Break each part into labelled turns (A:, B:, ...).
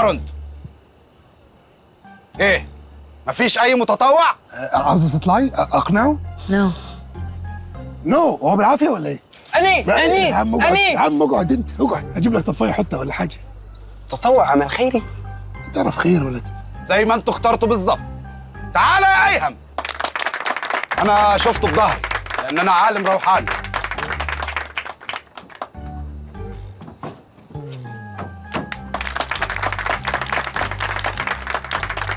A: اختاروا انتوا. ايه؟ مفيش اي متطوع؟
B: عاوزه تطلعي؟ اقنعه؟
C: no.
B: no، هو بالعافية ولا ايه؟
D: اني اني
B: يا عم اقعد،
D: اني
B: يا عم اقعد، انت اقعد، اجيب لك طفايه حتة ولا حاجة.
D: تطوع عمل خيري.
B: تعرف خير ولا
A: زي ما انتوا اخترتوا بالظبط. تعالى يا ايهم. انا شفته بظهري لان انا عالم روحاني.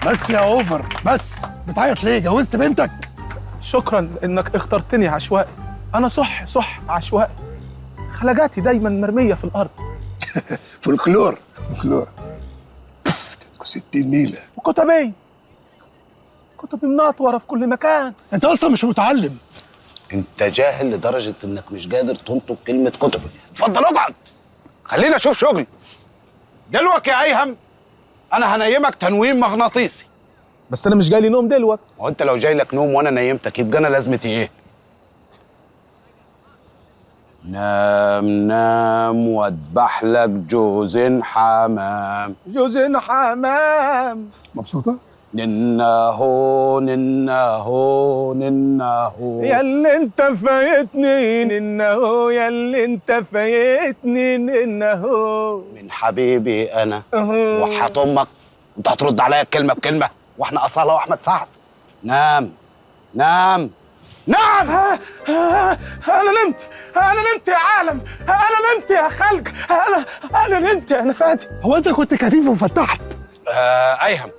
B: بس يا over، بس بتعيط ليه؟ جوزت بنتك.
E: شكرا انك اخترتني عشوائي. انا صح عشوائي، خلجاتي دايما مرمية في الارض.
B: فولكلور فولكلور 60 نيله.
E: وكتبي كتبي منطوره في كل مكان.
B: انت اصلا مش متعلم.
A: انت جاهل لدرجة انك مش قادر تنطق كلمة كتب. اتفضل اقعد، خلينا اشوف شغلي. دلوك يا ايهم انا هنيمك تنويم مغناطيسي.
E: بس انا مش جاي لي نوم دلوقتي.
A: ما هو انت لو جاي لك نوم وانا نيمتك يبقى انا لازمتي ايه؟ نام نام واذبح لك جوزين حمام.
E: جوزين حمام.
B: مبسوطة؟
A: ننهو ننهو ننهو
E: يا اللي انت فايتني، ننهو يا اللي انت فايتني، ننهو
A: من حبيبي انا. وحياة امك انت هترد عليا كلمة بكلمه واحنا اصاله واحمد سعد. نام نام نام.
E: انا نمت، انا نمت يا عالم، انا نمت يا خلق، انا نمت. انا فادي.
B: هو انت كنت كفيف وفتحت؟
A: ايهم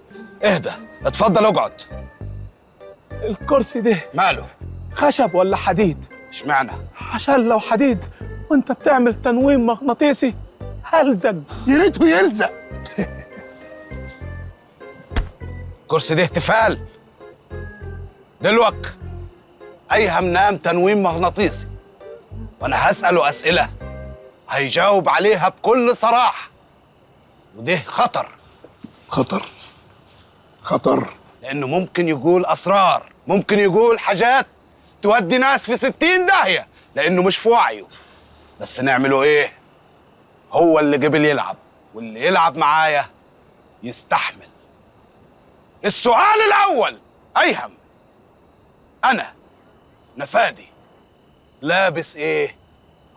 A: اهدى، اتفضل اقعد.
E: الكرسي ده
A: ماله؟
E: خشب ولا حديد؟
A: اشمعنى؟
E: عشان لو حديد وانت بتعمل تنويم مغناطيسي هلزق.
B: يا ريته يلزق.
A: الكرسي ده احتفال. دلوك ايهم نام تنويم مغناطيسي وانا هسأله اسئلة هيجاوب عليها بكل صراحة، وده خطر.
B: خطر خطر
A: لانه ممكن يقول اسرار، ممكن يقول حاجات تودي ناس في 60 داهية لانه مش في وعيه. بس نعمله ايه؟ هو اللي قبل يلعب، واللي يلعب معايا يستحمل. السؤال الاول، ايهم انا نفادي لابس ايه؟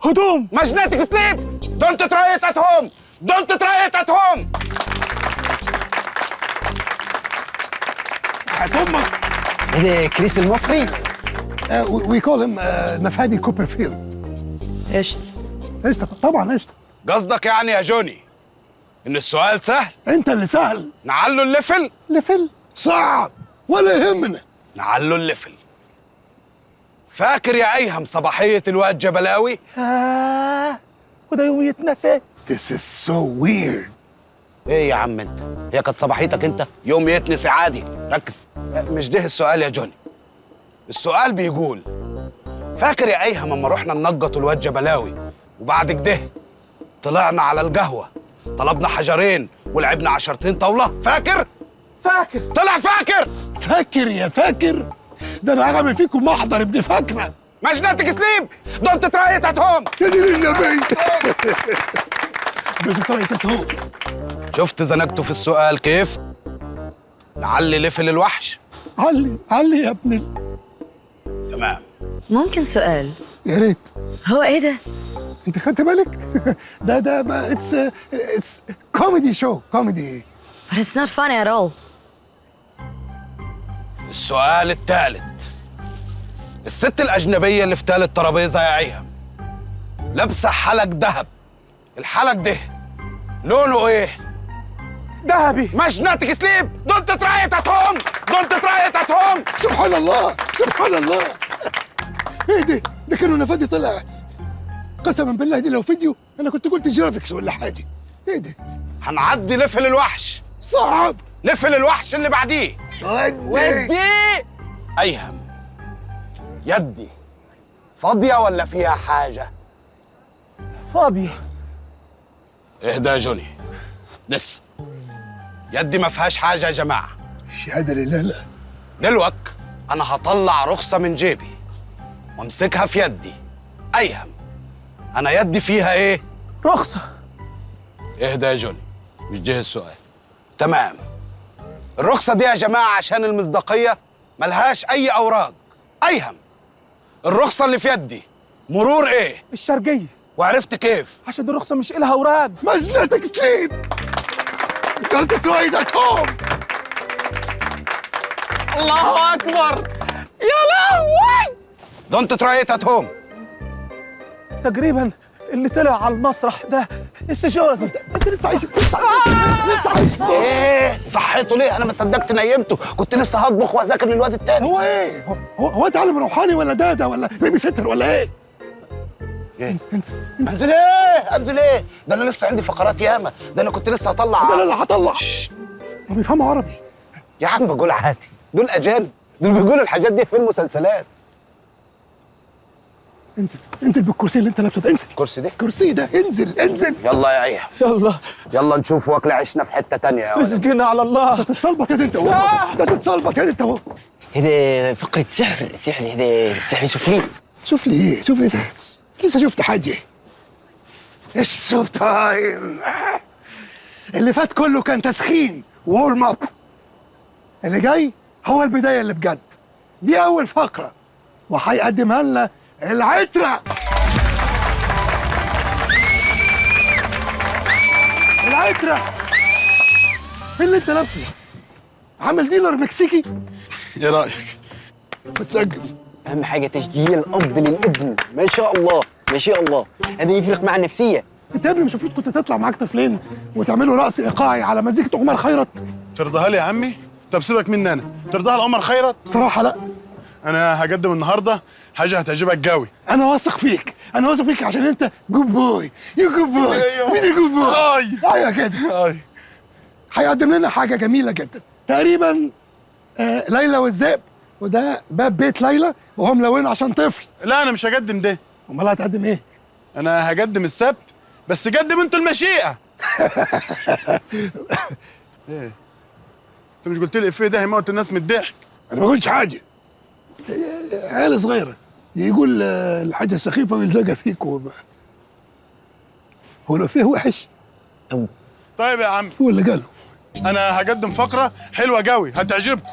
E: هدوم.
A: magnetic sleep. don't try it at home، don't try it at home.
B: حياة امك.
D: ايه ده كريس المصري؟
B: we call him نفادي كوبرفيلد.
C: قشطة
B: قشطة طبعا قشطة.
A: قصدك يعني يا جوني ان السؤال سهل؟
B: انت اللي سهل.
A: نعلو ال level؟
B: level صعب ولا يهمنا.
A: نعلو ال level. فاكر يا ايهم صباحية الواد جبلاوي؟
E: وده يوم يتنسى.
B: This is so weird.
A: ايه يا عم انت؟ هي كانت صباحيتك انت؟ يوم يتنسي عادي. ركز، مش ده السؤال يا جوني. السؤال بيقول فاكر يا ايهم اما رحنا ننقط الواد جبلاوي وبعد كده طلعنا على القهوة طلبنا حجرين ولعبنا 10 طاولة؟ فاكر؟
E: فاكر.
A: طلع فاكر.
B: فاكر يا فاكر؟ ده انا هعمل فيكم محضر ابن فاكره.
A: magnetic sleep، don't try it at home.
B: يا دين النبي. don't try it at home.
A: شفت زنقته في السؤال كيف؟ نعلي level الوحش.
B: علي علي يا ابن
A: تمام.
C: ممكن سؤال؟
B: يا ريت.
C: هو ايه ده؟
B: انت خدت بالك؟ ده it's comedy show، comedy.
C: But it's not funny at all.
A: السؤال الثالث، الست الأجنبية اللي في ثالث ترابيزة يا أيهم لابسة حلق ذهب، الحلق ده لونه إيه؟
E: ذهبي.
A: magnetic sleep، don't try it at home، don't try it at home.
B: سبحان الله سبحان الله. ايه ده؟ ده كانوا نفادي طلع. قسما بالله دي لو فيديو انا كنت قلت graphics ولا حاجة. ايه ده؟
A: هنعدي level الوحش.
B: صعب.
A: level الوحش اللي بعديه.
B: ودي
A: ايهم يدي فاضية ولا فيها حاجة؟
E: فاضية.
A: اهدى يا جوني، لسه يدي ما فيهاش حاجة يا جماعة.
B: شهادة لله. لا
A: دلوقتي انا هطلع رخصه من جيبي وامسكها في يدي. ايهم انا يدي فيها ايه؟
E: رخصه.
A: اهدى يا جوني، مش ده السؤال. تمام. الرخصة دي يا جماعة عشان المصداقية ملهاش اي اوراق. ايهم، الرخصة اللي في يدي مرور ايه؟
E: الشرقية.
A: وعرفت كيف؟
E: عشان الرخصة مش إلها اوراق.
B: مزنتك sleep. Don't try it at home.
E: الله اكبر يا لهوي.
A: Don't try it at home.
E: تقريبا اللي طلع على المسرح ده السجون.
B: انت لسه عايش، لسه عايش.
A: ايه صحيته ليه؟ انا ما صدقت نيمته، كنت لسه هطبخ واذاكر للواد التاني.
B: هو ايه؟ هو انت عالم روحاني ولا دادا ولا baby sitter ولا ايه؟
A: إيه؟
B: انزل.
A: انزل ايه؟ انزل ايه؟ ده انا لسه عندي فقرات ياما، ده انا كنت لسه هطلع.
B: ده انا اللي هطلع. ما بيفهموا عربي
A: يا عم، بقول عادي، دول اجانب، دول بيقولوا الحاجات دي في المسلسلات.
B: انزل، انزل بالكرسي اللي انت لابسه ده، انزل.
A: الكرسي ده؟
B: الكرسي ده، انزل انزل.
A: يلا يا ايهم،
E: يلا
A: يلا نشوف واكل عيشنا في حتة تانية يا ولد.
E: رزقنا على الله.
B: ده تتصلبط يا دي انت اهو، ده تتصلبط يا دي انت اهو.
D: هذا فقرة سحر، سحر، هذا سحر. شوف لي،
B: شوف لي ايه؟ شوف لي ده، لسه شفت حاجة. ال show time. اللي فات كله كان تسخين، warm up. اللي جاي هو البداية اللي بجد. دي اول فقره وهيقدمها لنا العترة. العترة، ايه اللي انت لابسه؟ عامل dealer مكسيكي؟
F: ايه رايك؟
B: بتسجل.
D: أهم حاجة تشجيع الأب للابن، ما شاء الله ما شاء الله، هذا يفرق مع النفسية.
B: انت يا ابني مش المفروض كنت تطلع معاك طفلين وتعملوا رقص ايقاعي على مزيكة عمر خيرت؟
F: ترضاها لي يا عمي؟ طب سيبك مني انا، ترضاها لعمر خيرت؟
B: بصراحة لا.
F: انا هقدم النهارده حاجة هتعجبك قوي.
B: انا واثق فيك، انا واثق فيك عشان انت good boy، you good boy.
F: أيوه.
B: مين ال good boy؟
F: اي.
B: ايوه كده.
F: اي.
B: هيقدم لنا حاجة جميلة جدا تقريبا، ليلى والذئب، وده باب بيت ليلى وهو ملونة عشان طفل.
F: لا انا مش هقدم ده.
B: امال هتقدم ايه؟
F: انا هقدم السبت، بس قدم انتوا المشيئة. ايه؟ انت مش قلت لي الافيه ده هيموت الناس من الضحك؟
B: انا ما بقولش حاجة. عيال صغيرة يقول الحاجة سخيفة ويلزقها فيك هو لو فيه وحش.
F: طيب يا عم،
B: هو اللي قاله.
F: انا هقدم فقره حلوة قوي هتعجبكم.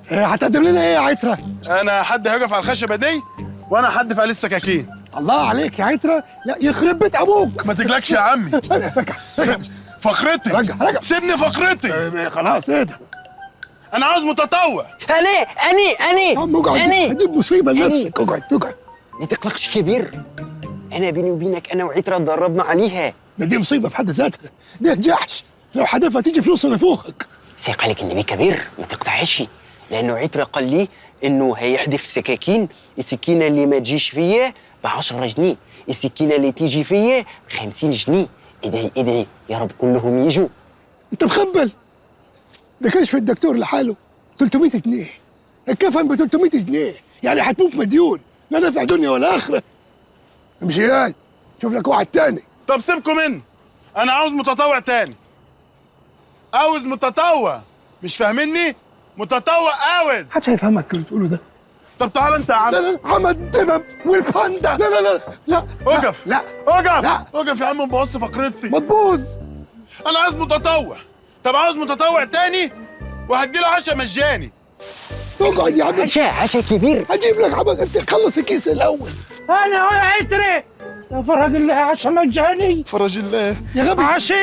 B: هتقدم لنا ايه يا عتره؟
F: انا حد هيقف على الخشبة دي وانا حد عليه السكاكين.
B: الله عليك يا عتره، لا يخرب بيت ابوك.
F: ما تقلقش يا عمي.
B: رجع رجع
F: فقرتي،
B: رجع رجع.
F: سيبني فقرتي.
B: خلاص ايه ده؟
F: انا عاوز متطوع.
D: أنا أنا أنا
B: يا عم اقعد،
D: أنا
B: هتجيب مصيبة لنفسك. اقعد اقعد.
D: ما تقلقش كبير، أنا بيني وبينك أنا وعترة تدربنا عليها.
B: ده دي مصيبة في حد ذاتها، ده جحش لو حدفها تيجي فلوس نافوخك.
D: سيق عليك النبي كبير ما تقطعش، لأنه عترة قال لي إنه هيحدف سكاكين، السكينة اللي ما تجيش فيا ب 10 جنيه، السكينة اللي تيجي فيا ب 50 جنيه. ادعي ادعي يا رب كلهم يجوا.
B: انت مخبل؟ ده كشف الدكتور لحاله 300 جنيه، الكفن ب 300 جنيه، يعني هتموت مديون، لا نافع دنيا ولا اخره. امشي ياي، شوف لك واحد تاني.
F: طب سيبكم منه، انا عاوز متطوع تاني. عاوز متطوع، مش فاهميني؟ متطوع عاوز.
B: محدش هيفهمك اللي بتقوله ده.
F: طب تعال انت يا عم.
B: لا لا، عم الدبب والباندا. لا لا لا لا.
F: اقف.
B: لا
F: اقف.
B: لا.
F: اقف يا عم، بوظت فقرتي.
B: ما تبوظ.
F: انا عاوز متطوع. طب عاوز متطوع تاني وهديله عشاء مجاني.
B: اقعد يا عم.
D: عشاء كبير.
B: هجيب لك عم، خلص الكيس الاول.
G: انا هو يا عتري، يا فرج الله عشاء مجاني.
F: فرج الله
B: يا غبي.
G: عشاء.